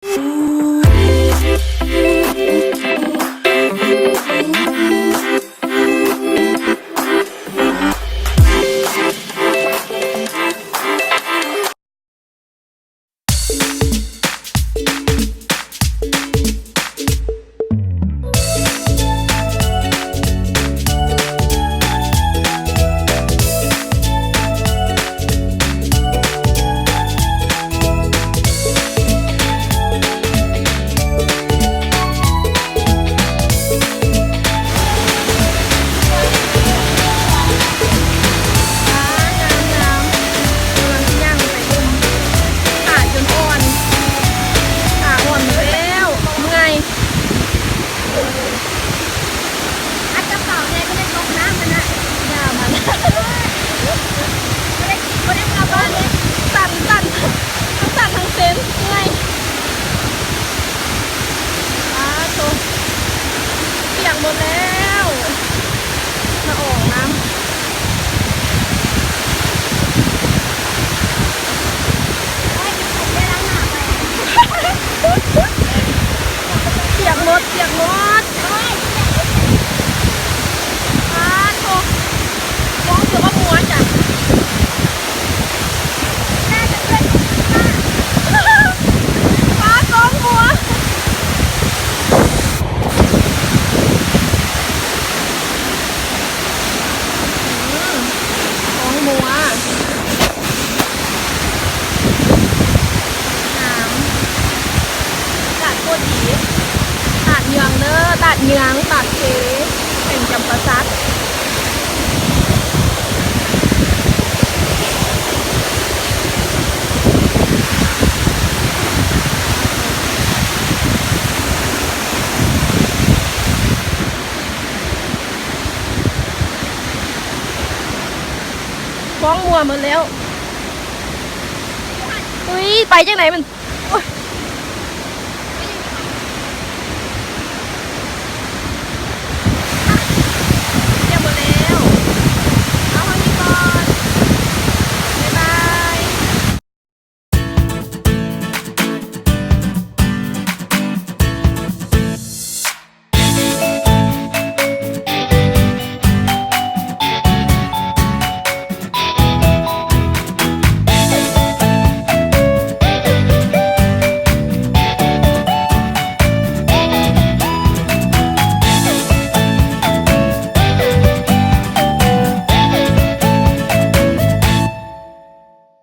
ກຳລັງຊິຍ່າງໄປເບິ່ງ ຂາຈົນອ່ອນ ຂາອ່ອນໝົດແລ້ວ ເມື່ອຍ. ອັດກະເປົາແດ່ ບໍ່ໄດ້ຕົກນ້ຳຫັ້ນນະ ຢ່າມັນ ບໍ່ໄດ້ ບໍ່ໄດ້ເມືອບ້ານເດ້ ສັ່ນ ສັ່ນ ທັງສັ່ນທັງເຊັນ ເມື່ອຍ ປາໂທ້ ປຽກໝົດແລ້ວ ລະອອງນ້ຳ. ປຽກໝົດ ປຽກໝົດ ປາໂທ້ ກອງເສືອບັກມົວຈ້ະ ປາກອງມົວ. ອືມ ກອງມົວ ງາມ ອາກາດໂຄດດີ ຕາດເຍືອງເດີ ຕາດເຍືອງ ຕາດເຄ ແຂວງຈຳປາສັກ. ກອງມົວໝົດແລ້ວ ອຸ້ຍ ໄປຈັ່ງໃດມັນ